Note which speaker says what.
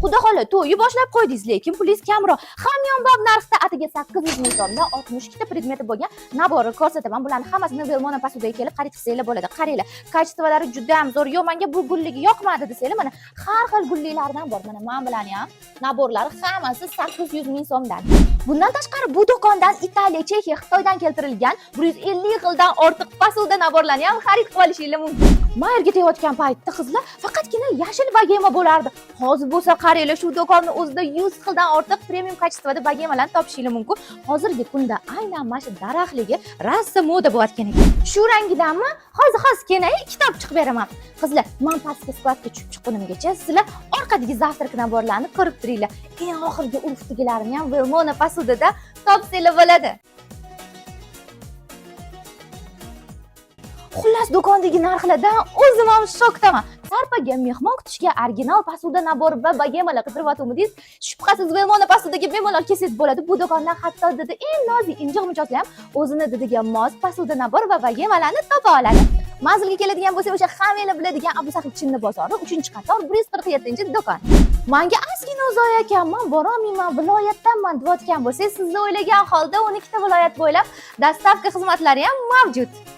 Speaker 1: Xudo xola, to'yni boshlab qo'ydingiz, lekin pulingiz kamroq. Hamyonbop narxda atigi 800 ming so'mdan 62 ta predmeti bo'lgan набор ni ko'rsataman. Bularni hammasini Velmona Posudaga kelib xarid qilsanglar bo'ladi. Qaranglar, качество lari juda ham zo'r. Yo'q, menga bu gulligi yoqmadi desanglar, mana har xil gulliklardan bor. Mana men bilan ham набор lari hammasi 800 ming so'mdan. Bundan tashqari bu do'kondan Italiya, Chexiya, Xitoydan keltirilgan 150 xildan ortiq посуда набор larni ham xarid qilib olishingiz mumkin. Mayerga tegayotgan paytda, qizlar, faqatgina yashil bogema bo'lardi. Hozir bo'lsa qaranglar, shu do'konni o'zida 100 xildan ortiq premium качество da bogemalarni topishingiz mumkin. Hozirgi kunda aynan mana shu daraxtligi rosa moda bo'layotgan ekan. Shu rangidanmi? Hozir hozir keyin kitob chiqib beraman. Qizlar, men pastki склад ga tushib chiqqunimgacha sizlar orqadagi завтрак набор larni ko'rib turinglar. Eng oxirgi urfdagilarni ham Velmona Posudada topsanglar bo'ladi. Xullas, do'kondagi narxlardan o'zim ham shokdaman. Sarpaga mehmon kutishga original посуда набор va bogemalar qidiryotgandingiz, shubhasiz Velmona Posudaga bemalol kelsangiz bo'ladi. Bu do'kondan hatto didi eng nozik injiq mijozlar ham o'zini didiga mos посуда набор va bogemalarni topa oladi. Manzilga keladigan bo'lsak, o'sha hammanglar biladigan Abu Sahl Chinni bozori, 3-qator, 147-do'kon. Manga ozgina uzoq ekanman, borolmayman, viloyatdanman deyotgan bo'lsangiz, sizni o'ylagan holda 12 ta viloyat bo'ylab доставка xizmatlari ham mavjud.